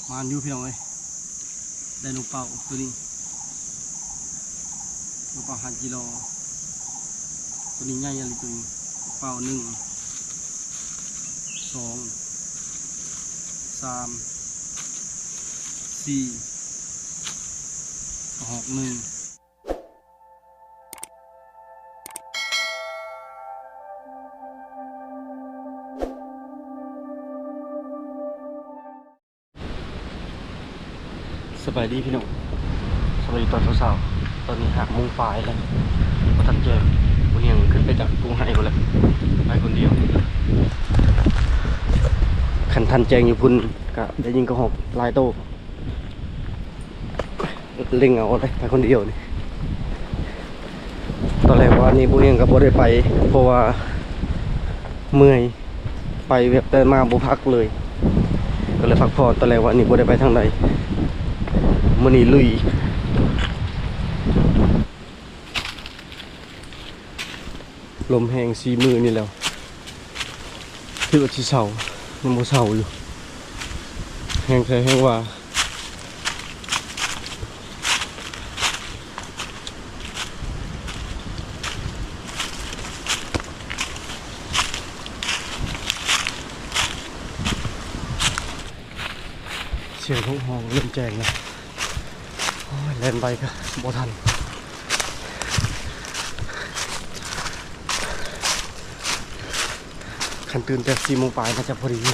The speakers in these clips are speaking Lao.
ມານຢູ່ພີ່ນ້ອງເອີຍ ໄດ້ນົກເປົ້າໂຕນີ້ ນົກເປົ້າຮາດຈີລໍ ໂຕນີ້ໃຫຍ່ອີ່ຫຼີໂຕນີ້. ນົກເປົ້າໜຶ່ງ ສອງ ສາມ ສີ່ ກະຮອກໜຶ່ງ. ສະບາຍດີພີ່ນ້ອງ ສະບາຍດີຕອນເຊົ້າໆ ຕອນນີ້ຫ້າໂມງປາຍແລ້ວ ບໍ່ທັນແຈ້ງ ບໍ່ຮຽງຂຶ້ນໄປຈາກທົ່ງໄຮ່ພຸ້ນແຫຼະ ໄປຄົນດຽວ ຄັນທັນແຈ້ງຢູ່ພຸ້ນກະໄດ້ຍິງກະຮອກຫຼາຍໂຕ. ເລັ່ງເອົາເລີຍ ໄປຄົນດຽວນີ້ ຕອນແລກວານນີ້ບໍ່ຫຍັງກໍບໍ່ໄດ້ໄປ ເພາະວ່າເມື່ອຍ ໄປແບບແຕ່ມາບໍ່ພັກເລີຍ ກໍເລີຍພັກຜ່ອນ ຕອນແລກວານນີ້ບໍ່ໄດ້ໄປທາງໃດ ມື້ນີ້ລຸຍ. ລົມແຮງສີ່ມື້ນີ້ແລ້ວ ຄິດວ່າຊິເຊົາ ຍັງບໍ່ເຊົາຢູ່ ແຮງແທ້ແຮງວ່າ. ສຽງນົກຮ້ອງເລີ່ມແຈ້ງແລ້ວ ໂອ້ຍ ແລ່ນໄປກະບໍ່ທັນ ຄັນຕື່ນແຕ່ສີ່ໂມງປາຍໜ້າຈະພໍດີຢູ່.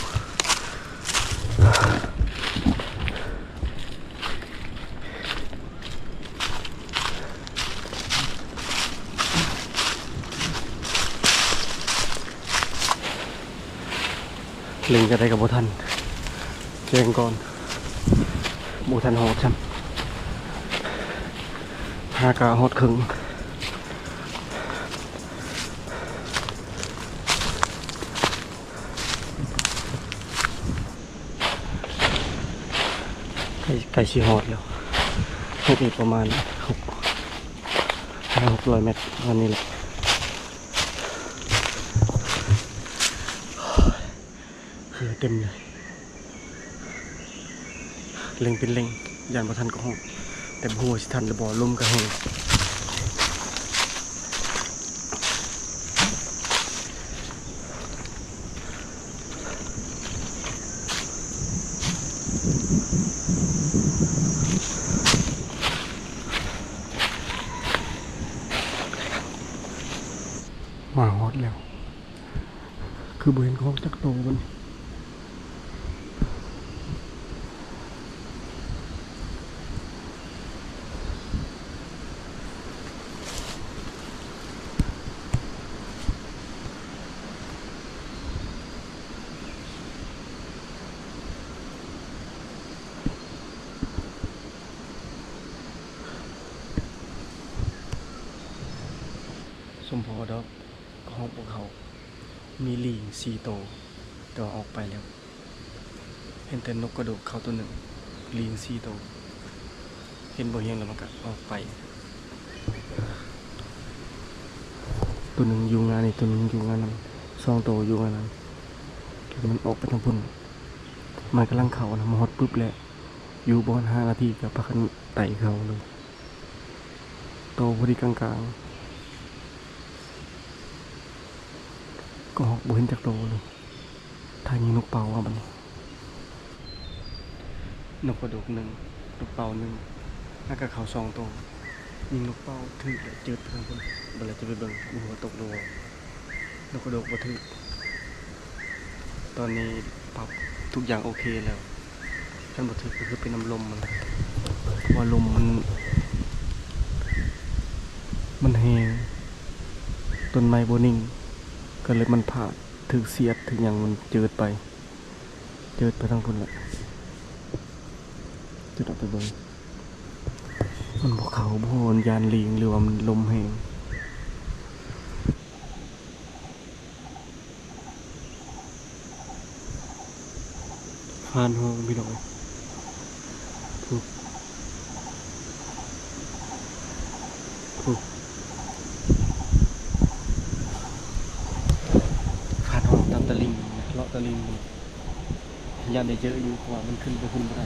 ເລັ່ງຈະໄດ້ກໍບໍ່ທັນ ແຈ້ງກ່ອນ ບໍ່ທັນຮອດຊ້ຳ ຫາກະຮອດເຄິ່ງ. ໃກ້ ໃກ້ຊິຮອດແລ້ວ ຮອດອີກປະມານຫົກ ຫ້າຫົກຮ້ອຍແມັດ ປະມານນີ້ແຫຼະ ເຫື່ອເຕັມເລີຍ ເລັ່ງເປັນເລັ່ງ ຢ້ານບໍ່ທັນກະຮອກ ແຕ່ບໍ່ຮູ້ວ່າຊິທັນຫຼືບໍ່ ລົມກະແຮງ. ມາຮອດແລ້ວ ຄືບໍ່ເຫັນຂອງຈັກໂຕບັດນີ້. ສົມພໍດອກ ຂອງພວກເຮົາມີລີງສີ່ໂຕ ແຕ່ວ່າອອກໄປແລ້ວ. ເຫັນແຕ່ນົກກະໂດກເຂົ້າໂຕໜຶ່ງ ລີງສີ່ໂຕ ເຫັນບໍ່ຮຽງແລ້ວມັນກະອອກໄປ ໂຕໜຶ່ງຢູ່ງານີ້ ໂຕໜຶ່ງຢູ່ງານັ້ນ ສອງໂຕຢູ່ງານັ້ນ ມັນອອກໄປທາງພຸ້ນ ມັນກຳລັງເຂົ້ານະ ມາຮອດປຶບແລ້ວ ຢູ່ບໍ່ຮອດຫ້ານາທີກະພາກັນໄຕ່ເຂົ້າເລີຍ ໂຕພໍດີກາງໆ ກະຮອກບໍ່ເຫັນຈັກໂຕເລີຍ. ຖ້າຍິງນົກເປົ້າວ່າບັດນີ້ ນົກກະໂດກໜຶ່ງ ນົກເປົ້າໜຶ່ງ ແລ້ວກະເຂົ້າສອງໂຕ ຍິງນົກເປົ້າຖືກແລ້ວຈືດໄປທາງພຸ້ນ ບັດແລ້ວຈະໄປເບິ່ງ ບໍ່ຮູ້ວ່າຕົກຫຼືບໍ່ ນົກກະໂດກບໍ່ຖືກ. ຕອນນີ້ປັບທຸກຢ່າງໂອເຄແລ້ວ ຄັນບໍ່ຖືກກະຄືເປັນນຳລົມມັນ ເພາະວ່າລົມມັນ ມັນແຮງ ຕົ້ນໄມ້ບໍ່ນິ່ງ ກະເລີຍມັນພາດ ຖືກສຽດຖືກຫຍັງມັນຈືດໄປ ຈືດໄປທາງພຸ້ນແຫຼະ ຈະໄດ້ໄປເບິ່ງ ມັນບໍ່ເຂົ້າບໍ່ ຢ້ານລີງ ຫຼືວ່າມັນລົມແຮງ. ຟານຮ້ອງພີ່ນ້ອງເອີຍ ພຸ້ນ ພຸ້ນ ຟານຮ້ອງຕາມຕະລິ່ງ ເລາະຕະລິ່ງພຸ້ນ. ຢ້ານໄດ້ເຈີຢູ່ ເພາະວ່າມັນຂຶ້ນໄປພຸ້ນບໍ່ໄດ້.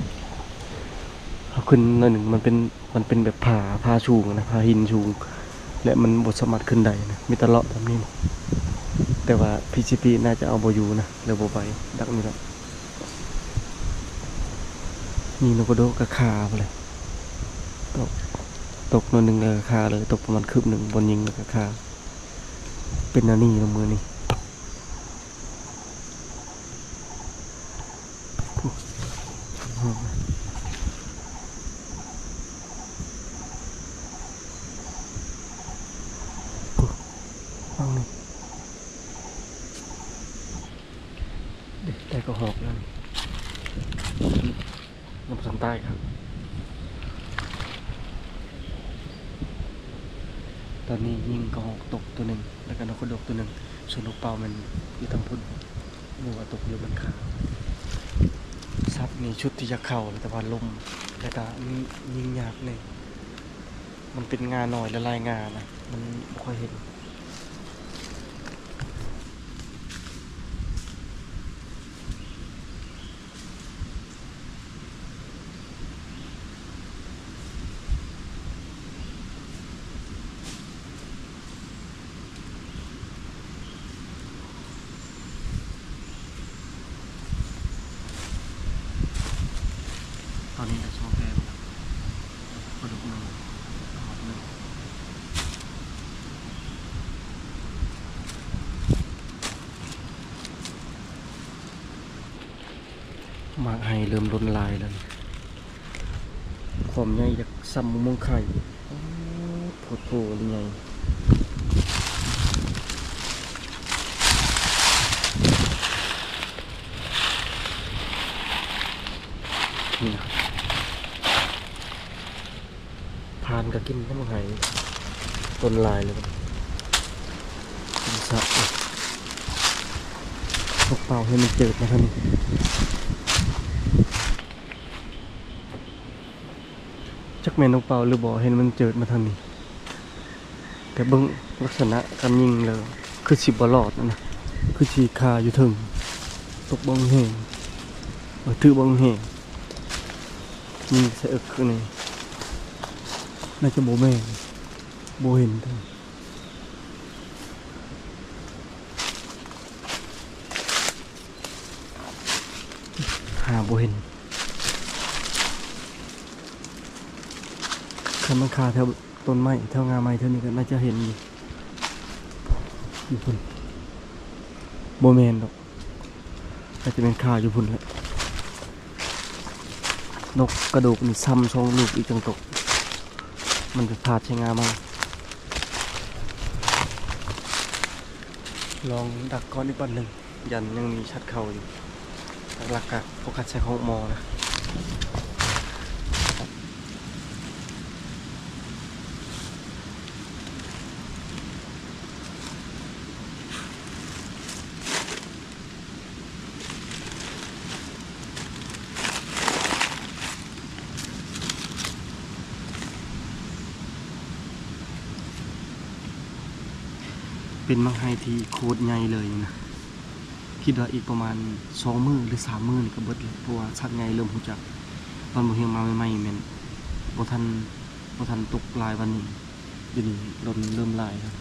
ເຮົາຂຶ້ນໜ້ອຍໜຶ່ງ ມັນເປັນ ມັນເປັນແບບຜາ ຜາສູງນະ ຜາຫີນສູງ ແລະ ມັນບໍ່ສາມາດຂຶ້ນໄດ້ນະ ມີແຕ່ເລາະແບບນີ້ນະ. ແຕ່ວ່າ ພີຊີພີ ໜ້າຈະເອົາບໍ່ຢູ່ນະ ເລີຍບໍ່ໄປ ດັກນີ້ແຫຼະ. ຍິງນົກກະໂດກກະຄາພຸ້ນແຫຼະ ຕົກ ຕົກໜ້ອຍໜຶ່ງແລ້ວກະຄາເລີຍ ຕົກປະມານຄືບໜຶ່ງ ບ່ອນຍິງແລ້ວກະຄາ. ເປັນແນວນີ້ລະມື້ນີ້. ເບິ່ງນີ້ ເດ້ ໄດ້ກະຮອກແລ້ວນີ້. ຍັງບໍ່ທັນຕາຍຄັບ. ຕອນນີ້ຍິງກະຮອກຕົກໂຕໜຶ່ງ ແລ້ວກະນົກກະໂດກໂຕໜຶ່ງ ສ່ວນນົກເປົ້າແມ່ນຢູ່ທາງພຸ້ນ ບໍ່ວ່າຕົກຢູ່ມັນຄາ. ສັດນີ້ຊຸດທີ່ຢາກເຂົ້າ ແຕ່ວ່າລົມ ແລ້ວກະຍິງຍາກແດ່ ມັນເປັນງ່ານ້ອຍຫຼາຍໆງ່ານະ ມັນບໍ່ຄ່ອຍເຫັນ. ຕອນນີ້ໄດ້ສອງແຕ້ມແລ້ວ ປາດຸກໜຶ່ງ ປາໝຶກໜຶ່ງ. ໝາກໄຮເລີ່ມຫຼົ່ນລາຍແລ້ວນີ້ ຄວາມໃຫຍ່ຈະສ່ຳມະມ່ວງໄຂ່. ໂອ້ ໂພດໂພ ນີ້ໃຫຍ່ ນີ້ນະ. ພານກະກິນນຳໄຮ ຕົ້ນຫຼາຍເລີຍ ກິນສະເລີຍ. ນົກເປົ້າເຫັນມັນເຈີດມາທາງນີ້ ຈັກແມ່ນນົກເປົ້າຫຼືບໍ່ ເຫັນມັນເຈີດມາທາງນີ້. ແຕ່ເບິ່ງລັກສະນະການຍິງແລ້ວ ຄືຊິບໍ່ລອດຫັ້ນນະ ຄືຊິຄາຢູ່ເທິງ. ຕົກບໍ່ແຮງ ເອີ ຖືກບໍ່ແຮງ ຍິງໃສ່ເອິກຄືນີ້ ໜ້າຈະບໍ່ແມ່ນ ບໍ່ເຫັນເລີຍ. ຫາບໍ່ເຫັນ ຄັນມັນຄາແຖວ ຕົ້ນໄມ້ ແຖວງ່າໄມ້ແຖວນີ້ກະໜ້າຈະເຫັນຢູ່ ຢູ່ພຸ້ນ ບໍ່ແມ່ນດອກ ອາດຈະແມ່ນຄາຢູ່ພຸ້ນແຫຼະ. ນົກກະໂດກນີ້ຊ້ຳສອງລູກອີກຈັ່ງຕົກ ມັນໄປພາດໃສ່ງ່າໄມ້. ລອງດັກກ່ອນອີກບ່ອນໜຶ່ງ. ຢ້ານຍັງມີສັດເຂົ້າຢູ່ ຫຼັກໆກະໂຟກັສໃສ່ຮອກມໍນະ. ເປັນໝາກໄຮທີ່ໂຄດໃຫຍ່ເລີຍນະ. ຄິດວ່າອີກປະມານສອງມື້ ຫຼື ສາມມື້ນີ້ກະເບິດແລ້ວ ເພາະວ່າສັດໃຫຍ່ເລີ່ມຮູ້ຈັກ. ຕອນບໍ່ຮຽນມາໃໝ່ໆແມ່ນບໍ່ທັນ ບໍ່ທັນຕົກຫຼາຍປານນີ້ ດຽວນີ້ລົມເລີ່ມຫຼາຍແລ້ວ.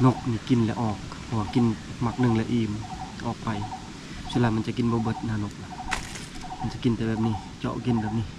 ນົກນີ້ກິນແລ້ວອອກ ເພາະວ່າກິນໝາກໜຶ່ງແລ້ວອີ່ມ ອອກໄປ. ສ່ວນຫຼາຍມັນຈະກິນບໍ່ເບິດນະ ນົກ ມັນຈະກິນແຕ່ແບບນີ້ ເຈາະກິນແບບນີ້. ເ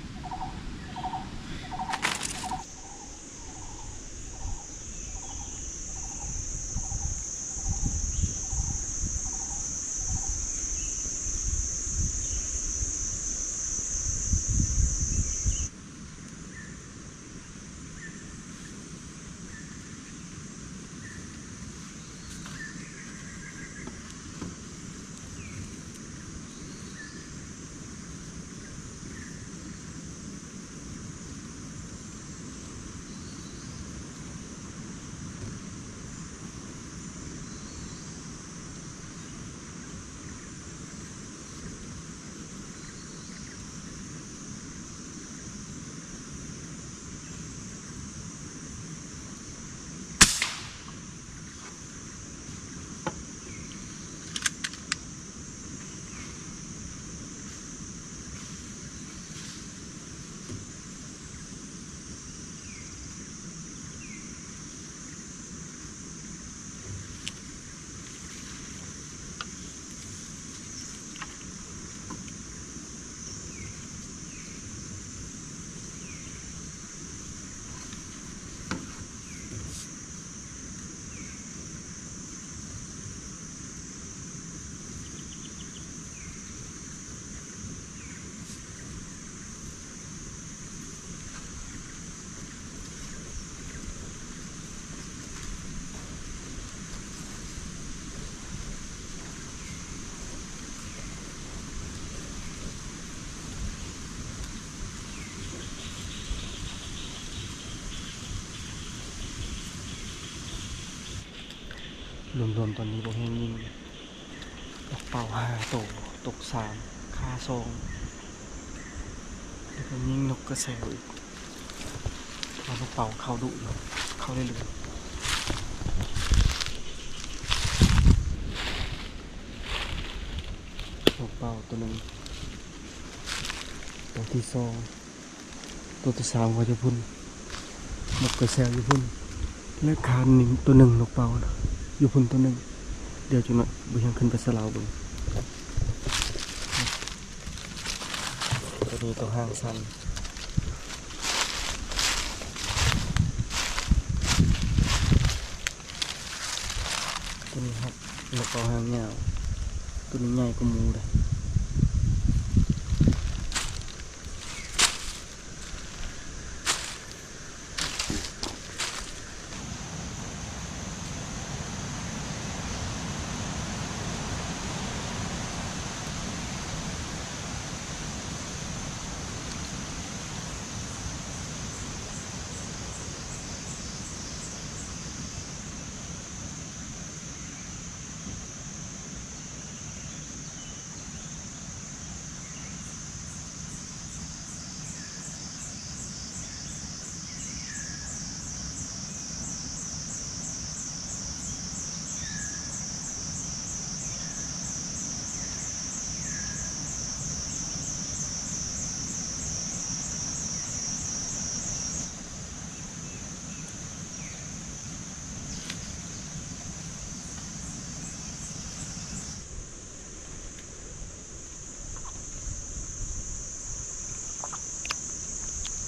ລວມໆຕອນນີ້ບໍ່ແຮງຍິງ ນົກເປົ້າຫ້າໂຕ ຕົກສາມ ຄາສອງ ແລ້ວກໍຍິງນົກກະແສວອີກ. ເອົານົກເປົ້າເຂົ້າດຸຢູ່ ເຂົ້າເລື້ອຍໆ. ນົກເປົ້າຕົວໜຶ່ງ ຕົວທີສອງ ຕົວທີສາມກໍຢູ່ພຸ້ນ ນົກກະແສວຢູ່ພຸ້ນ ແລະຄານນີ້ຕົວໜຶ່ງ ນົກເປົ້ານະ ຢູ່ພຸ້ນຕົວໜຶ່ງ. ດຽວຈັກໜ້ອຍບໍ່ຮຽນຂຶ້ນໄປສະເລົາເບິ່ງ. ຕົວນີ້ຕົວຫາງສັ້ນ ຕົວນີ້ຮັກ ນົກເປົ້າຫາງຍາວ ຕົວນີ້ໃຫຍ່ກວ່າໝູ່ເດ້.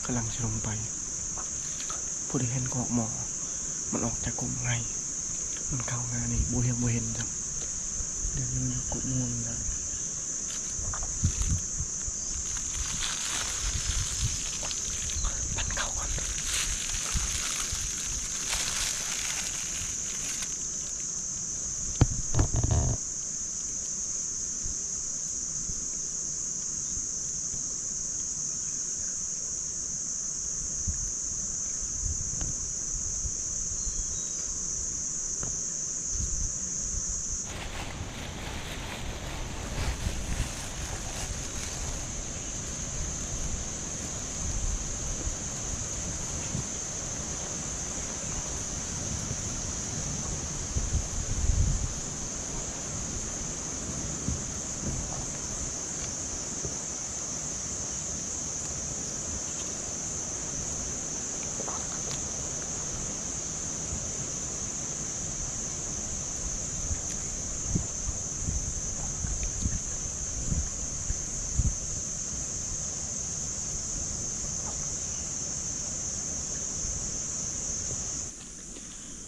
ກຳລັງຊິລົງໄປ ພໍດີເຫັນກອກໝໍ ມັນອອກຈາກກົກໄງ ມັນເຂົ້າງານີ້ ບໍ່ເຫັນ ບໍ່ເຫັນຈ້ຳ. ດຽວນີ້ມັນຢູ່ກົກມ່ວງນີ້ແຫຼະ ປັ່ນເຂົ້າກ່ອນ.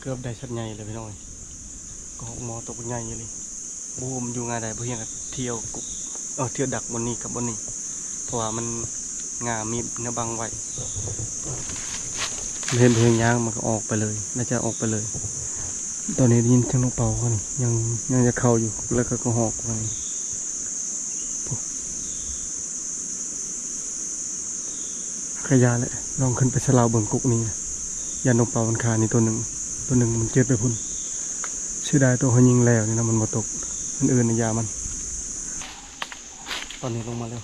ເກືອບໄດ້ສັດໃຫຍ່ແລ້ວພີ່ນ້ອງເອີຍ ກະຮອກໝໍຕົກໃຫຍ່ອີ່ຫຼີ. ບໍ່ຮູ້ມັນຢູ່ງ່າຍໃດ ບໍ່ຮຽນກະທ່ຽວກຸ ເອີ ທ່ຽວດັກບ່ອນນີ້ກັບບ່ອນນີ້ ເພາະວ່າມັນງ່າມີແນວບັງໄວ້. ເຫັນ ເຫັນຍ່າງມັນກະອອກໄປເລີຍ ໜ້າຈະອອກໄປເລີຍ. ຕອນນີ້ໄດ້ຍິນສຽງນົກເປົ້າເຂົານີ້ ຍັງ ຍັງຈະເຂົ້າຢູ່ ແລ້ວກະກະຮອກເຂົານີ້. ກະຢ່າແຫຼະ ລອງຂຶ້ນໄປສະເລົາເບິ່ງກົກນີ້ນະ ຢ້ານນົກເປົ້າມັນຄານີ້ໂຕໜຶ່ງ ໂຕໜຶ່ງມັນຈືດໄປພຸ້ນ. ເສຍດາຍໂຕເຮົາຍິງແລ້ວນີ້ນະ ມັນບໍ່ຕົກ ອັນອື່ນນະຢ່າມັນ. ຕອນນີ້ລົງມາແລ້ວ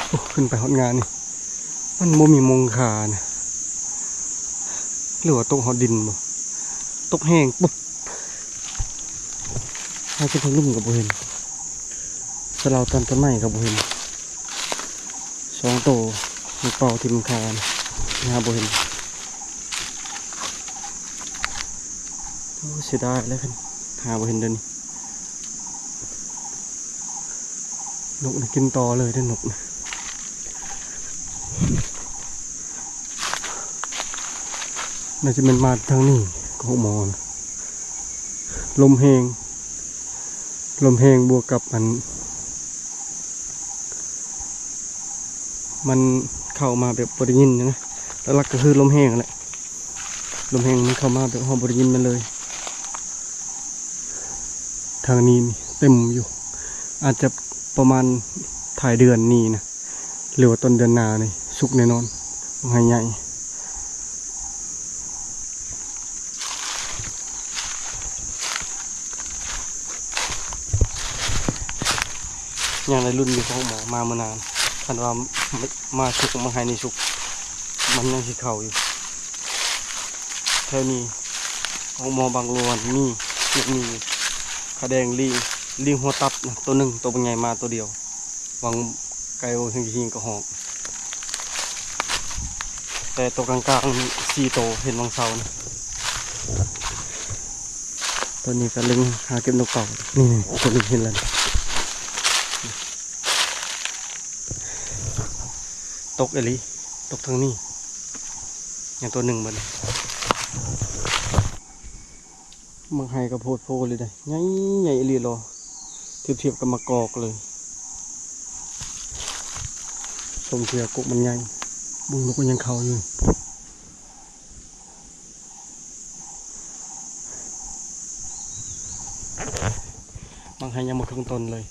ໂອ້ ຂຶ້ນໄປຮອດງ່ານີ້ ມັນບໍ່ມີໝ່ອງຄານະ ຫຼືວ່າຕົກຮອດດິນບໍ ຕົກແຮງປຸບ ຫາຂຶ້ນທາງລຸ່ມກະບໍ່ເຫັນ ສະເລົາຕາມຕົ້ນໄມ້ກະບໍ່ເຫັນ. ສອງໂຕ ນົກເປົ້າທີ່ມັນຄານະ ຫາບໍ່ເຫັນ. ໂອ້ ເສຍດາຍແລ້ວ ຫາບໍ່ເຫັນເດີນີ້. ນົກນະກິນຕໍ່ເລີຍເດ້ ນົກນະ ໜ້າຈະແມ່ນມາທາງນີ້ ກະຮອກໝໍນະ. ລົມແຮງ ລົມແຮງບວກກັບອັນ ມັນເຂົ້າມາແບບບໍ່ໄດ້ຍິນນະ ຫຼັກໆກະຄືລົມແຮງຫັ້ນແຫຼະ. ລົມແຮງມັນເຂົ້າມາແບບເຮົາບໍ່ໄດ້ຍິນມັນເລີຍ. ທາງນີ້ນີ້ເຕັມຢູ່ ອາດຈະປະມານທ້າຍເດືອນນີ້ນະ ຫຼືວ່າຕົ້ນເດືອນໜ້ານີ້ສຸກແນ່ນອນ ບັກໄຮໃຫຍ່. ຍັງໄດ້ລຸ້ນຢູ່ຂອງໝໍ ມາມື້ໜ້າ ຄັນວ່າມາສຸກ ມາໃຫ້ນີ້ສຸກ ມັນຍັງຊິເຂົ້າຢູ່. ແຖວນີ້ຂອງໝໍບາງຫຼວງມີ ຍັງມີຂະແດງ ລີງ ລີງຫົວຕັດນະ ໂຕໜຶ່ງ ໂຕບັກໃຫຍ່ມາໂຕດຽວ. ຫວັງໄກ ຫວັງເທິງ ຫິງກະຫອກ ແຕ່ໂຕກາງໆນີ້ສີ່ໂຕ ເຫັນຫວ່າງເຊົ້ານີ້. ຕອນນີ້ກະເລັງຫາເກັບນົກເປົ້າ ນີ້ໆ ໂຕນີ້ເຫັນແລ້ວ ຕົກອີ່ຫຼີ ຕົກທາງນີ້ ຍັງໂຕໜຶ່ງບັດນີ້. ໝາກໄຮກະໂພດໂພເລີຍເດ້ ໃຫຍ່ ໃຫຍ່ອີ່ຫຼີຫຼໍ ທຽບ ທຽບກັບໝາກກອກເລີຍ. ສົມເທື່ອກົກມັນໃຫຍ່ ເບິ່ງນົກມັນຍັງເຂົ້າຢູ່. ໝາກໄຮຍັງບໍ່ເຄິ່ງຕົ້ນເລີຍ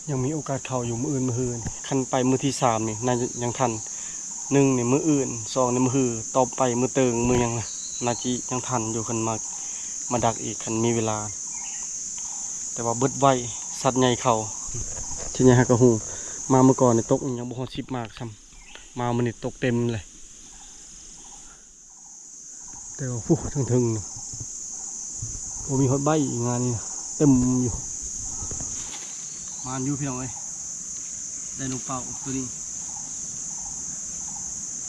ຍັງມີໂອກາດເຂົ້າຢູ່ມື້ອື່ນມື້ຮື. ຄັນໄປມື້ທີສາມນີ້ ໜ້າຈະຍັງທັນ. ໜຶ່ງນີ້ມື້ອື່ນ ສອງນີ້ມື້ຮື ຕໍ່ໄປມື້ເຕີງ ມື້ຫຍັງນະ ໜ້າຈະຍັງທັນຢູ່ ຄັນມາ ມາດັກອີກ ຄັນມີເວລາ. ແຕ່ວ່າເບິດໄວ ສັດໃຫຍ່ເຂົ້າ ທີ່ໃຫຍ່ຫາກະຫູ. ມາມື້ກ່ອນນີ້ຕົກຍັງບໍ່ຮອດສິບໝາກຊ້ຳ ມາມື້ນີ້ຕົກເຕັມເລີຍ. ແຕ່ວ່າ ໂອ້ ເທິງໆ ນະ ບໍ່ມີຮອດໃບ ງານນີ້ນະ ເຕັມຢູ່. ມານຢູ່ພີ່ນ້ອງເອີຍ ໄດ້ນົກເປົ້າໂຕນີ້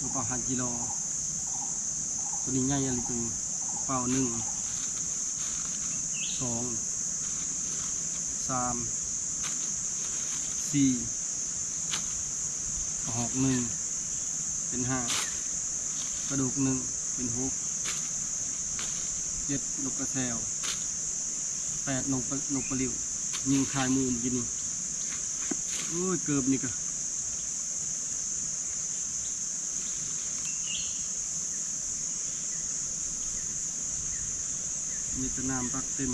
ນົກເປົ້າຫາດຈີລໍ ໂຕນີ້ໃຫຍ່ອີ່ຫຼີ ໂຕນີ້ ນົກເປົ້າ ໜຶ່ງ ສອງ ສາມ ສີ່ ກະຫອກ ໜຶ່ງ ເປັນຫ້າ ກະດູກ ໜຶ່ງ ເປັນຫົກ ເຈັດ ນົກກະແຊວ ແປດ ນົກປະ ນົກປະລິ້ວ ຍິງຄາຍໝູ່ມື້ກີ້ນີ້. ໂອ້ຍ ເກີບນີ້ກະ ມີແຕ່ນ້ຳຕັກເຕັມ.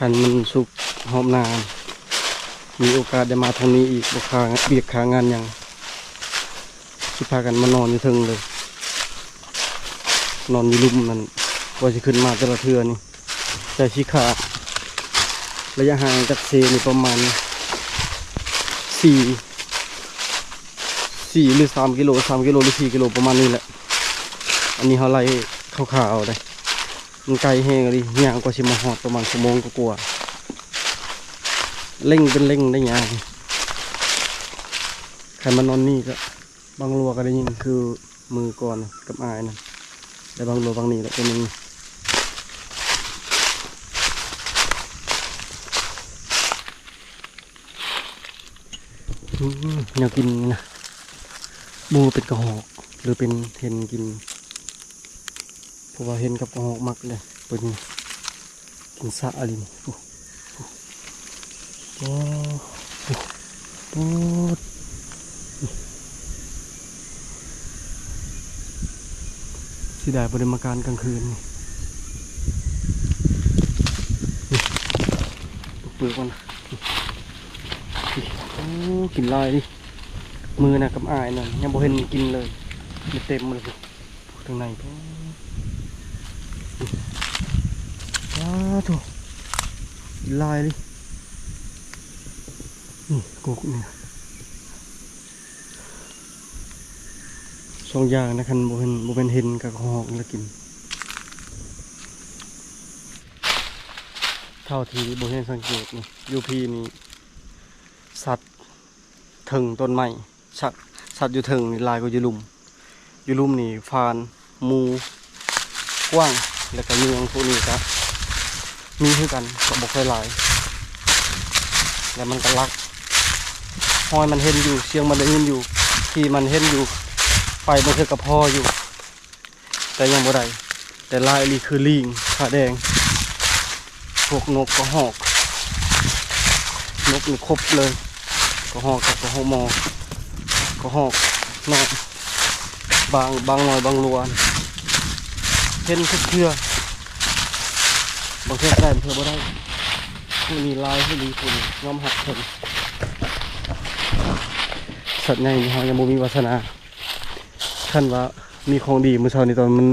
ຄັນມັນສຸກຮອບໜ້າ ມີໂອກາດໄດ້ມາທາງນີ້ອີກ ບໍ່ຄາວຽກຄາງານຫຍັງ ຊິພາກັນມານອນຢູ່ເທິງເລີຍ ນອນຢູ່ລຸ່ມນັ້ນ ກວ່າຊິຂຶ້ນມາແຕ່ລະເທື່ອນີ້ ໃຈສີຂາດ. ໄລຍະຫ່າງຈາກເຊນີ້ປະມານສີ່ ສີ່ ຫຼື ສາມກິໂລ ສາມກິໂລ ຫຼື ສີ່ກິໂລ ປະມານນີ້ແຫຼະ. ອັນນີ້ເຮົາໄລ່ຄ່າວໆເດ້ ມັນໄກແຮງອີ່ຫຼີ ຍ່າງກວ່າຊິມາຮອດປະມານຊົ່ວໂມງກວ່າໆ ເລັ່ງເປັນເລັ່ງໄດ້ຍ່າງ. ຄັນມານອນນີ້ກະ ບາງຫຼວງກະໄດ້ຍິນຄືມື້ກ່ອນກັບອ້າຍນັ້ນ ແລະ ບາງຫຼວງບາງນີ້ແຫຼະ ໂຕໜຶ່ງ. ອືມ ແນວກິນນີ້ນະ ບໍ່ຮູ້ເປັນກະຫອກ ຫຼື ເປັນເຫັນກິນ ເພາະວ່າເຫັນກັບກະຫອກມັກເດ້ ເບິ່ງ ກິນສະອີ່ຫຼີນີ້. ໂອ້ ໂອ້ ໂອ້ ໂອ້ ເສຍດາຍບໍ່ໄດ້ມາການກາງຄືນນີ້. ນີ້ ເປືອກມັນ ນີ້ ໂອ້ ກິນຫຼາຍເດ. ມື້ນະກັບອ້າຍນັ້ນ ຍັງບໍ່ເຫັນກິນເລີຍ ມັນເຕັມໝົດເລີຍ ທາງໃນພຸ້ນ. ວ້ ອ້າໂທ້ ຫຼາຍເລີຍ ນີ້ກົກນີ້ ສອງຢ່າງນະ ຄັນບໍ່ເຫັນ ບໍ່ແມ່ນເຫັນກະກະຮອກລະກິນ. ເທົ່າທີ່ບໍ່ເຫັນສັງເກດນີ້ ຢູ່ພີ້ນີ້ ສັດເທິງຕົ້ນໄມ້ ສັດ ສັດຢູ່ເທິງນີ້ຫຼາຍກວ່າຢູ່ລຸ່ມ. ຢູ່ລຸ່ມນີ້ຟານ ໝູ ກວາງ ແລ້ວກະເຍືອງ ພວກນີ້ກະມີຄືກັນ ກະບໍ່ຄ່ອຍຫຼາຍ ແລ້ວມັນກະລັກ. ຮອຍມັນເຫັນຢູ່ ສຽງມັນໄດ້ຍິນຢູ່ ທີ່ມັນເຫັນຢູ່ ໄປບາງເທື່ອກະພໍຢູ່. ແຕ່ຍັງບໍ່ໄດ້ ແຕ່ຫຼາຍອີ່ຫຼີຄືລີງ ຜາແດງ ພວກນົກກະຮອກ ນົກນີ້ຄົບເລີຍ ກະຮອກກັບກະຮອກໝໍ ກະຮອກນ້ອຍ ບາງ ບາງໜ່ວຍບາງຫຼວນ ເຫັນທຸກເທື່ອ ບາງເທື່ອໄດ້ບາງເທື່ອບໍ່ໄດ້. ຜູ້ນີ້ຫຼາຍ ຜູ້ນີ້ ຜູ້ນີ້ຍອມຮັບເພິ່ນ. ສັດໃຫຍ່ນີ້ເຮົາຍັງບໍ່ມີວາສະໜາ. ຄັນວ່າມີຂອງດີມື້ເຊົ້ານີ້ ຕອນມັນ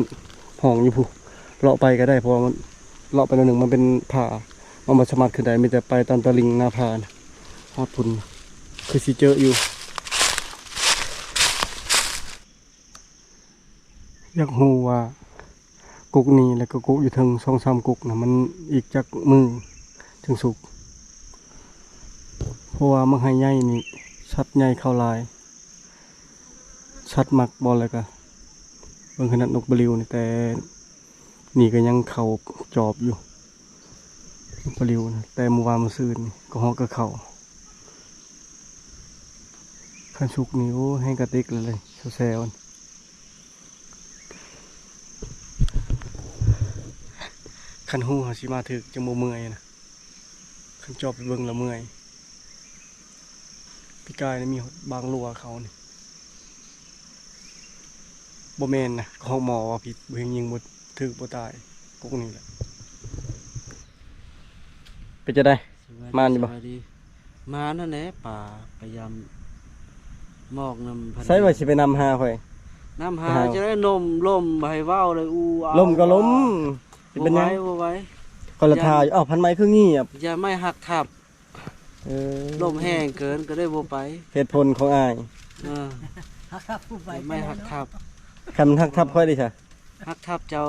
ຮ້ອງຢູ່ພຸ້ນ ເລາະໄປກະໄດ້ ເພາະວ່າມັນເລາະໄປໜ້ອຍໜຶ່ງ ມັນເປັນຜາ ມັນບໍ່ສາມາດຂຶ້ນໄດ້ ມີແຕ່ໄປຕາມຕະລິ່ງໜ້າຜາ ຮອດພຸ້ນ ຄືຊິເຈີຢູ່. ຢາກຮູ້ວ່າກົກນີ້ ແລ້ວກະກົກຢູ່ເທິງສອງສາມກົກນະ ມັນອີກຈັກມື້ຈຶ່ງສຸກ ເພາະວ່າໝາກໄຮໃຫຍ່ນີ້ ສັດໃຫຍ່ເຂົ້າຫຼາຍ. ສັດມັກບໍ່ ແລ້ວກະເບິ່ງຂະໜາດນົກປະລິວນີ້ ແຕ່ນີ້ກະຍັງເຂົ້າຈອບຢູ່ ນົກປະລິວນະ ແຕ່ມື້ວານມື້ຊືນນີ້ກະຮອກກະເຂົ້າ. ຄັນສຸກນີ້ ໂອ້ ແຮງກະຕິກເລີຍ ແຊວໆ. ຄັນຮູ້ເຮົາຊິມາຖືກ ຈັ່ງບໍ່ເມື່ອຍນະ. ຄັນຈອບໄປເບິ່ງລະເມື່ອຍ. ປີກາຍນີ້ມີຮອດບາງຫຼົວເຂົານີ້ ບໍ່ແມ່ນນະ ກະຮອກໝໍວ່າຜິດ ບໍ່ແຮງຍິງບໍ່ຖືກບໍ່ຕາຍ ກົກນີ້ແຫຼະ. ເປັນຈັ່ງໃດ ໝານຢູ່ບໍ່? ໝານຫັ້ນແຫຼະ ປາໄປຢາມໝອກນຳ. ໃສວ່າຊິໄປນຳຫາຂ້ອຍ ນຳຫາຈັ່ງໃດ ລົມ ລົມໃຫ້ເວົ້າເລີຍ ອູ ເອົາ ລົມກະລົມ ຊິເປັນຫຍັງ ບໍ່ໄຫວ ບໍ່ໄຫວ ຂ້ອຍລະຖ້າຢູ່. ອ້າວ ພັນໄມ້ຄືງຽບ ຢ້ານໄມ້ຫັກທັບ. ເອີ ລົມແຮງເກີນກະເລີຍບໍ່ໄປ. ເຫດຜົນຂອງອ້າຍ ເອີ ຫັກທັບຜູ້ໄປ ໄມ້ຫັກທັບ. ຄັນມັນຫັກທັບຂ້ອຍເດຊະ? ຫັກທັບເຈົ້າ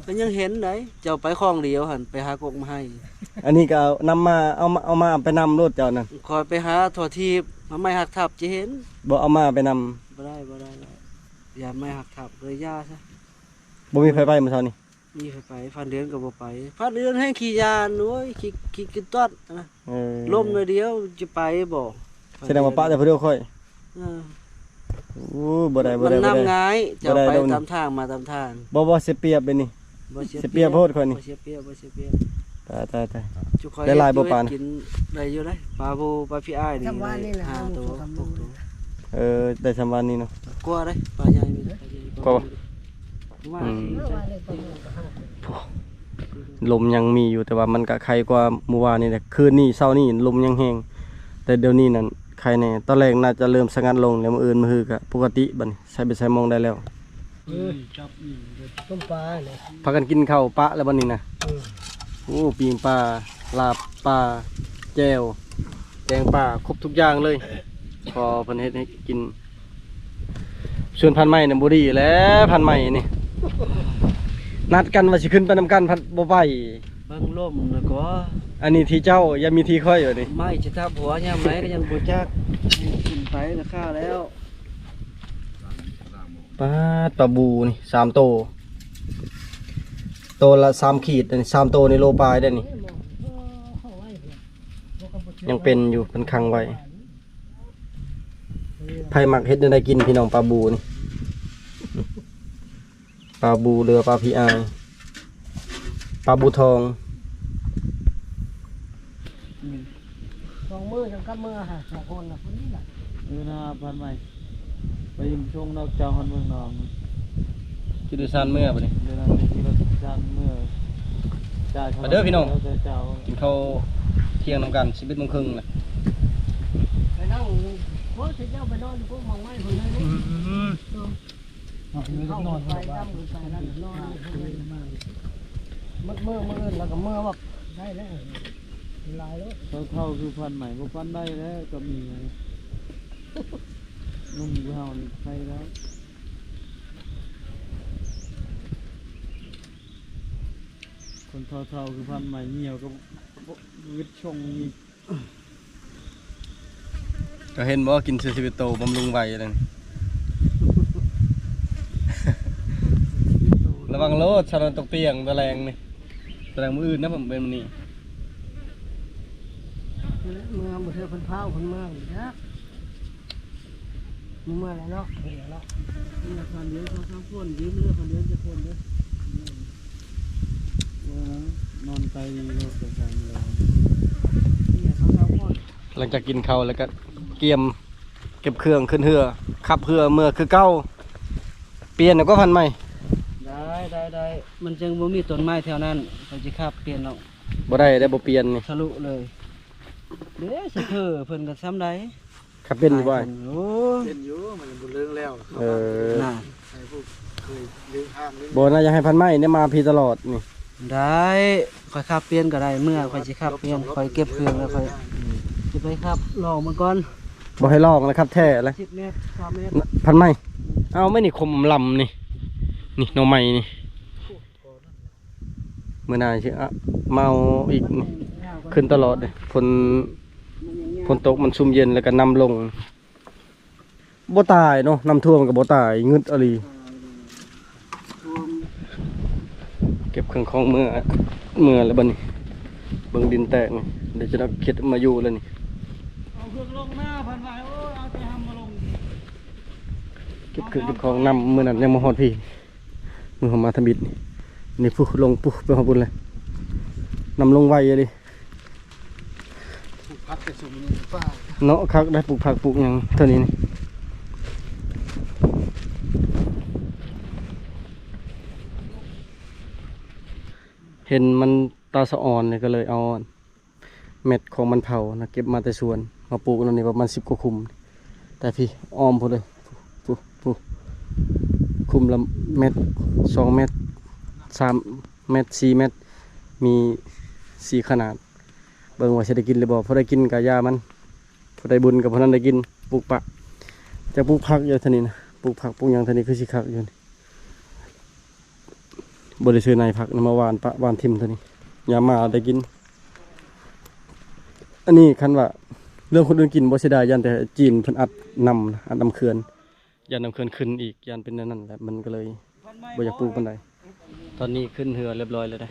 ກະຍັງເຫັນໄດ ເຈົ້າໄປຂ້ອງດຽວຫັ້ນ ໄປຫາກົກມາໃຫ້. ອັນນີ້ກະເອົານຳມາ ເອົາມາ ເອົາມາໄປນຳໂລດເຈົ້ານັ້ນ. ຂ້ອຍໄປຫາທົ່ວທີບ ໄມ້ຫັກທັບຈະເຫັນ. ບໍ່ເອົາມາໄປນຳ. ບໍ່ໄດ້ ບໍ່ໄດ້ ຢ້ານໄມ້ຫັກທັບ ເລີຍຢ່າຊະ. ບໍ່ມີໃຜໄປມື້ເຊົ້ານີ້? ມີໃຜໄປ ຟານເດືອນກະບໍ່ໄປ ຟານເດືອນແຮງຂີ້ຢ້ານ ໂອ້ຍ ຂີ້ ຂີ້ກິນຕອດນະ. ເອີ ລົມໜ້ອຍດຽວຈະໄປບໍ່? ສະແດງວ່າປະແຕ່ຜູ້ດຽວຂ້ອຍ. ເອີ ໂອ້ ບໍ່ໄດ້ ບໍ່ໄດ້ ມັນນຳງ່າຍ ເຈົ້າໄປຕາມທາງມາຕາມທາງ. ບໍ່ ບໍ່ ເສຍປຽບເດນີ້ ເສຍປຽບໂພດຂ້ອຍນີ້. ບໍ່ເສຍປຽບ ບໍ່ເສຍປຽບ. ຕາຍ ຕາຍ ຕາຍ. ໄດ້ຫຼາຍບໍ່ປານ? ກິນໄດ້ຢູ່ເດ ປາບູ ປາພີອ້າຍນີ້ ຫ້າໂຕ ຫົກໂຕ. ເອີ ໄດ້ສ່ຳວານນີ້ເນາະ. ກວ່າເດ ປາໃຫຍ່ມີ ກວ່າບໍ່? ອືມ ລົມຍັງມີຢູ່ ແຕ່ວ່າມັນກະໄຄກວ່າມື້ວານນີ້ແຫຼະ. ຄືນນີ້ເຊົ້ານີ້ລົມຍັງແຮງ ແຕ່ດຽວນີ້ນັ້ນໄຄແດ່. ຕອນແລກໜ້າຈະເລີ່ມສະຫງັດລົງ ແລ້ວມື້ອື່ນມື້ຮືກະປົກກະຕິ. ບາດນີ້ໃສ່ເບັດໃສ່ໝອງໄດ້ແລ້ວ. ເອີ ຈັບອີ່ ຕົ້ມປາເນາະ. ພາກັນກິນເຂົ້າປະແລ້ວບາດນີ້ນະ. ເອີ ໂອ້ ປີ້ງປາ ລາບປາ ແຈ່ວ ແກງປາ ຄົບທຸກຢ່າງເລີຍ ພໍເພິ່ນເຮັດໃຫ້ກິນ. ສ່ວນພັນໄມ້ນະບໍ່ດີແຫຼະ ພັນໄມ້ນີ້ ນັດກັນວ່າຊິຂຶ້ນໄປນຳກັນ ພັດບໍ່ໄປ. ເບິ່ງລົມແລ້ວກໍ ອັນນີ້ທີ່ເຈົ້າ ຢ່າມີທີ່ຂ້ອຍ ບາດນີ້ ໄມ້ຊິທັບຫົວຍາມໃດກະຍັງບໍ່ຈັກ. ຂຶ້ນໄປລະຄາແລ້ວ. ປາດ ປາບູນີ້ສາມໂຕ ໂຕລະສາມຂີດ ອັນນີ້ສາມໂຕນີ້ໂລປາຍເດ້ນີ້. ຍັງເປັນຢູ່ ເພິ່ນຂັງໄວ້. ໃຜມັກເຮັດແນວໃດກິນພີ່ນ້ອງ ປາບູນີ້? ປາບູ ຫຼືວ່າປາພີອ້າຍ ປາບູທອງ. ສອງມື້ຈັ່ງກັບມື້ຫາສອງຄົນນະ ຄົນນີ້ລະ. ເອີ ນະ ພັນໄມ້ ໄປຍິງຊົງນອກຈາກຮອດເມືອງນອງ. ຂີ່ໂດຍສານເມືອບາດນີ້ ເດີນທາງຂີ່ໂດຍສານເມືອ. ມາເດີພີ່ນ້ອງ ກິນເຂົ້າທ່ຽງນຳກັນ ສິບເອັດໂມງເຄິ່ງລະ. ໄປນັ່ງ ໂອ້ຍ ເຈົ້າໄປນອນຢູ່ພວກໝາກໄມ້ພຸ້ນເລີຍ. ອືມ ເຂົ້າໄປນອນໄປນອນ. ໝົດມື້ ມື້ອື່ນແລ້ວກໍເມືອບັບ ໄດ້ແລ້ວ ຫຼາຍໂລດ. ເຖົ້າໆຄືພັນໃໝ່ ບໍ່ປັນໄດ້ແລ້ວ ກໍມີໜຸ່ມກວ່າເຮົານີ້ໃຄແລ້ວ. ຄົນເຖົ້າໆຄືພັນໃໝ່ ຫ່ຽວກໍບໍ່ ບໍ່ ບໍ່ວິດຊົງອີກ. ເຈົ້າເຫັນບໍ່ ກິນເຊຊິເວໂຕບຳລຸງໄວນັ້ນ. ລະວັງໂລດ ຊາວນັ້ນຕົກຕຽງຕະແລງນີ້ ຕະແລງມື້ອື່ນນະ ເປັນມື້ນີ້. ເມືອບໍ່ເທື່ອເພິ່ນພາວເພິ່ນເມືອບໍ່ຈັກ ເມືອແລ້ວເນາະ ເມືອແລ້ວເນາະ. ເມືອຄັນດຽວສອງສາມຄົນ ຢືມເຮືອຄັນດຽວຈັກຄົນເດີ. ເອີ ນອນໄກດີໂລດ ເປັນໄກດີໂລດ. ຫຼັງຈາກກິນເຂົ້າແລ້ວກໍກຽມເກັບເຄື່ອງຂຶ້ນເຮືອ ຂັບເຮືອເມືອຄືເກົ່າ. ປ່ຽນແລ້ວກໍພັນໃໝ່. ໄດ້ ໄດ້ ໄດ້ ມັນຈັ່ງບໍ່ມີຕົ້ນໄມ້ແຖວນັ້ນ ຂ້ອຍຊິຂັບປ່ຽນເນາະ. ບໍ່ໄດ້ເດ້ ບໍ່ປ່ຽນນີ້ ທະລຸເລີຍເດ້. ສະເພີເພິ່ນກໍຊ່ຳໃດ. ຂັບເປັນຢູ່ບໍ່? ໂອ້ ເປັນຢູ່ ມັນບໍ່ເລີງແລ້ວ. ເອີ ນະ ໃຫ້ຜູ້ເຄີຍເດີນທາງເລີຍ. ບໍ່ນະ ຢາກໃຫ້ພັນໃໝ່ນີ້ມາພີ້ຕະຫຼອດນີ້. ໄດ້ ຂ້ອຍຂັບປ່ຽນກໍໄດ້ ເມື່ອຂ້ອຍຊິຂັບປ່ຽນ ຂ້ອຍເກັບເຄື່ອງແລ້ວຂ້ອຍຊິໄປຂັບລອງມັນກ່ອນ. ບໍ່ໃຫ້ລອງແລ້ວ ຂັບແທ້ແລ້ວ ສິບແມັດ ຊາວແມັດ. ນະ ພັນໃໝ່ ເອົາໄມ້ນິຄົມລຳນີ້ ນີ້ໜໍ່ໄມ້ນີ້. ມື້ໜ້າຊິ ອະ ມາເອົາອີກ ຂຶ້ນຕະຫຼອດເດ້. ຝົນ ຝົນຕົກມັນຊຸ່ມເຢັນ ແລ້ວກໍນ້ຳລົງ ບໍ່ຕາຍເນາະ. ນ້ຳຖ້ວມກໍບໍ່ຕາຍ ງຶດອີ່ຫຼີ. ເກັບເຄື່ອງຂອງເມືອ ເມືອແລ້ວບັດນີ້ ເບິ່ງດິນແຕກນີ້ ດຽວຈະເອົາເຂັດມາຢູ່ແລ້ວນີ້. ເອົາເຄື່ອງລົງມາ ເພິ່ນວ່າ ໂອ້ຍ ເອົາແຕ່ຮຳມາລົງ. ເກັບເຄື່ອງເກັບຂອງນຳ ມື້ນັ້ນຍັງບໍ່ຮອດພີ້. ມື້ເຮົາມາທຳອິດນີ້ ນີ້ພຸ້ນ ລົງພຸ້ນ ໄປຮອດພຸ້ນເລີຍ. ນ້ຳລົງໄວອີ່ຫຼີ. ປູກຜັກແຕ່ຊຸມນີ້ປ່າເນາະ ຄັກໄດ໋ ປູກຜັກປູກຫຍັງເທົ່ານີ້ນີ້. ເຫັນມັນຕາສະອອນນີ້ ກໍເລີຍເອົາ ແມັດຂອງມັນເຜົານະ ເກັບມາແຕ່ສວນ ມາປູກແນວນີ້ປະມານສິບກວ່າຄຸ້ມ. ແຕ່ພີ້ອ້ອມພຸ້ນເລີຍ ພຸ້ນ ພຸ້ນ ຄຸ້ມລະແມັດ ສອງແມັດ ສາມແມັດ ສີ່ແມັດ ມີສີ່ຂະໜາດ. ເບິ່ງວ່າຊິໄດ້ກິນຫຼືບໍ່ ພໍໄດ້ກິນກະຢ່າມັນ ຜູ້ໃດບຸນກະຜູ້ນັ້ນໄດ້ກິນ. ປູກປະ ຈະປູກຜັກຢູ່ເທື່ອນີ້ນະ ປູກຜັກປູກຫຍັງເທື່ອນີ້ຄືຊິຄັກຢູ່ນີ້. ບໍ່ໄດ້ຊື້ໃນຜັກນຳມາຫວ່ານປະຫວ່ານຖິ້ມເທື່ອນີ້ ຍາມມາໄດ້ກິນ. ອັນນີ້ຄັນວ່າເລື່ອງຄົນອື່ນກິນບໍ່ເສຍດາຍ ຢ້ານແຕ່ຈີນເພິ່ນອັດນ້ຳ ອັດນ້ຳເຂື່ອນ ຢ້ານນ້ຳເຂື່ອນຂຶ້ນອີກ ຢ້ານເປັນແນວນັ້ນແຫຼະ ມັນກໍເລີຍບໍ່ຢາກປູກປານໃດ. ຕອນນີ້ຂຶ້ນເຮືອລຽບຮ້ອຍແລ້ວເດ້.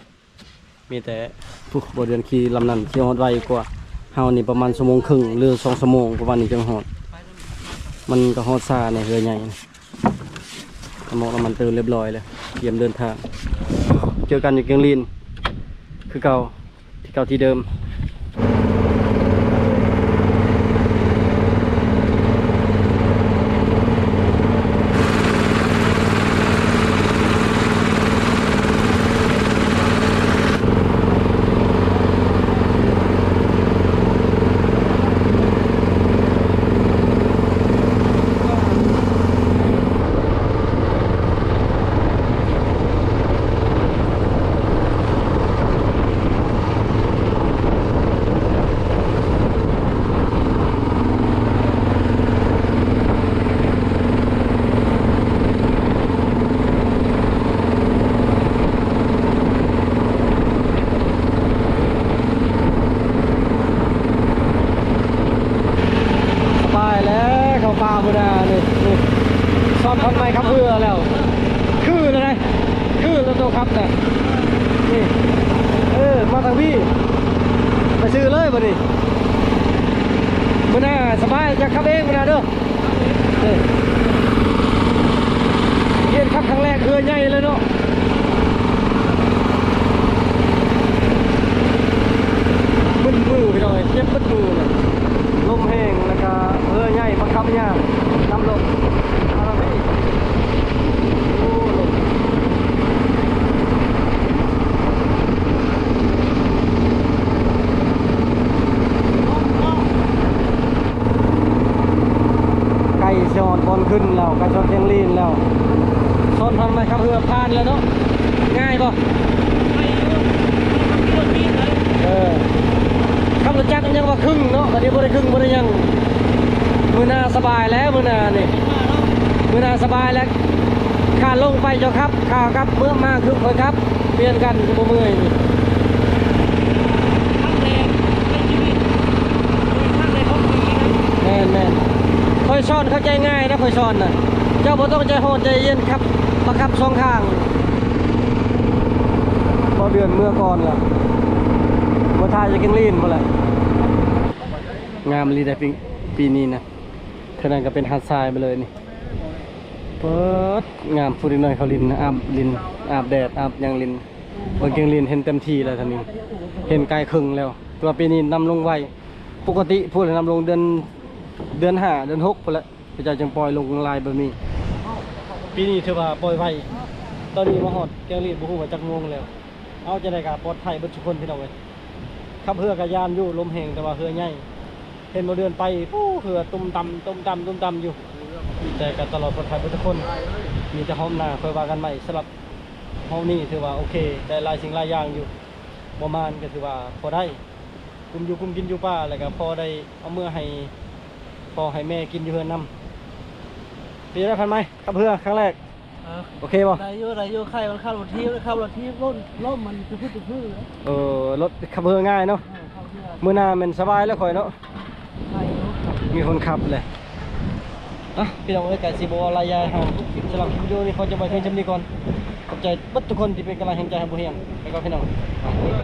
ມີແຕ່ຜູ້ບໍ່ເດືອນຂີ່ລຳນັ້ນ ຂີ່ຮອດໄວກວ່າເຮົານີ້ປະມານຊົ່ວໂມງເຄິ່ງ ຫຼື ສອງຊົ່ວໂມງປະມານນີ້ຈຶ່ງຮອດ. ມັນກໍຮອດຊ້າແດ່ເຮືອໃຫຍ່. ນ້ຳມັນ ນ້ຳມັນຕື່ມລຽບຮ້ອຍແລ້ວ ກຽມເດີນທາງ. ເຈີກັນຢູ່ກຽງລີນຄືເກົ່າ ທີ່ເກົ່າທີ່ເດີມ. ສະບາຍແລ້ວ ເຂົ້າປ່າພຸ້ນນະ ນີ້ ນີ້ ຊ້ອນຄັນໃໝ່ຂັບເຮືອແລ້ວ ຄືແລ້ວນະ ຄືແລ້ວໂຕຂັບນະ ນີ້ ເອີ ມາທາງພີ້ ໄປຊື່ເລີຍບັດນີ້. ມື້ໜ້າສະບາຍ ຈະຂັບເອງມື້ໜ້າເດີ. ເອີ ຮຽນຂັບຄັ້ງແລກ ເຮືອໃຫຍ່ເລີຍເນາະ. ມຶນມືພີ່ນ້ອງເອີຍ ເຈັບມຶນມືເລີຍ ລົມແຮງ ແລ້ວກະເຮືອໃຫຍ່ບັງຄັບຍາກ ນຳລົມ ມາທາງພີ້ ໂອ້ ລົມ. ໃກ້ຊິຮອດບ່ອນຂຶ້ນແລ້ວ ໃກ້ຊິຮອດແກງລີນແລ້ວ. ຊ້ອນທາງໄມ້ຂັບເຮືອຜ່ານແລ້ວເນາະ ງ່າຍບໍ່? ເອີ ຂັບລົດຈັກຍັງວ່າຄຶ່ງເນາະ ອັນນີ້ບໍ່ໄດ້ຄຶ່ງບໍ່ໄດ້ຫຍັງ. ມື້ໜ້າສະບາຍແລ້ວ ມື້ໜ້ານີ້ ມື້ໜ້າສະບາຍແລ້ວ. ຂາລົງໄປເຈົ້າຂັບ ຂາກັບເມືອມາຄືຂ້ອຍຂັບ ປ່ຽນກັນ ຈະບໍ່ເມື່ອຍນີ້. ຄັ້ງແລກໃນຊີວິດ ຄັ້ງແລກຂອງປີນະ. ແມ່ນໆ ຂ້ອຍສອນເຂົ້າໃຈງ່າຍນະ ຂ້ອຍສອນນະ. ເຈົ້າບໍ່ຕ້ອງໃຈຮ້ອນໃຈເຢັນ ຂັບ ມາຂັບສອງຂ້າງ. ບໍ່ເດືອນເມືອກ່ອນລະ ບໍ່ຖ່າຍຈາກແກງລີນພຸ້ນແຫຼະ. ງາມອີ່ຫຼີໄດ໋ປີ ປີນີ້ນະ. ເທື່ອນັ້ນກໍເປັນຫາດຊາຍໄປເລີຍນີ້. ເປີດ ງາມ ຜູ້ເດັກນ້ອຍເຂົາຫຼິ້ນ ອາບຫຼິ້ນ ອາບແດດ ອາບຫຍັງຫຼິ້ນ. ເບິ່ງແກງລີນເຫັນເຕັມທີ່ແລ້ວ ທ່ານນີ້ ເຫັນກາຍເຄິ່ງແລ້ວ. ແຕ່ວ່າປີນີ້ນ້ຳລົງໄວ. ປົກກະຕິພຸ້ນແຫຼະ ນ້ຳລົງເດືອນ ເດືອນຫ້າ ເດືອນຫົກພຸ້ນແຫຼະ ເຂົາເຈົ້າຈຶ່ງປ່ອຍລົງຫຼາຍແບບນີ້. ປີນີ້ຖືວ່າປ່ອຍໄວ. ຕອນນີ້ມາຮອດແກງລີນ ບໍ່ຮູ້ວ່າຈັກໂມງແລ້ວ. ເອົາ ຈັ່ງໃດກໍປອດໄພເບິດທຸກຄົນ ພີ່ນ້ອງເອີຍ. ຂັບເຮືອກໍຢ້ານຢູ່ ລົມແຮງ ແຕ່ວ່າເຮືອໃຫຍ່. ເຫັນບໍ່ເດືອນໄປ ປູ້ ເຮືອຕຸ້ມຕຳ ຕຸ້ມຕຳ ຕຸ້ມຕຳຢູ່. ແຕ່ກໍຕະຫຼອດປອດໄພເບິດທຸກຄົນ. ມີແຕ່ຮອບໜ້າຄ່ອຍວ່າກັນໃໝ່. ສຳລັບຮອບນີ້ຖືວ່າໂອເຄ ໄດ້ຫຼາຍສິ່ງຫຼາຍຢ່າງຢູ່. ບໍ່ມານກໍຖືວ່າພໍໄດ້ ກຸມຢູ່ກຸມກິນຢູ່ປ່າ ແລ້ວກໍພໍໄດ້ເອົາເມືອໃຫ້ພໍ່ໃຫ້ແມ່ກິນຢູ່ເຮືອນນຳ. ເປັນຈັ່ງໃດ ພັນໄມ ຂັບເຮືອຄັ້ງແລກ? ເອີ ໂອເຄບໍ່? ໄດ້ຢູ່ ໄດ້ຢູ່. ໄຂ້ມັນຂັບລົດຖີບ ຂັບລົດຖີບລົ້ມ ລົ້ມມັນຈະພຶດຈະພື. ເອີ ລົດຂັບເຮືອງ່າຍເນາະ. ເອີ ຂັບເຮືອ ມື້ໜ້າແມ່ນສະບາຍແລ້ວຂ້ອຍເນາະ ໄດ້ຢູ່ ມີຄົນຂັບເລີຍ. ອ່ະ ພີ່ນ້ອງເອີຍ ກະຊິບໍ່ເວົ້າຫຼາຍຢາຍຫາງ. ສຳລັບຄລິບວິດີໂອນີ້ ຂໍຈົບໄວ້ພຽງສ່ຳນີ້ກ່ອນ. ຂອບໃຈເບິດທຸກຄົນທີ່ເປັນກຳລັງແຮງໃຈໃຫ້ບໍ່ຮຽງ. ໄປກ່ອນ ພີ່ນ້ອງ.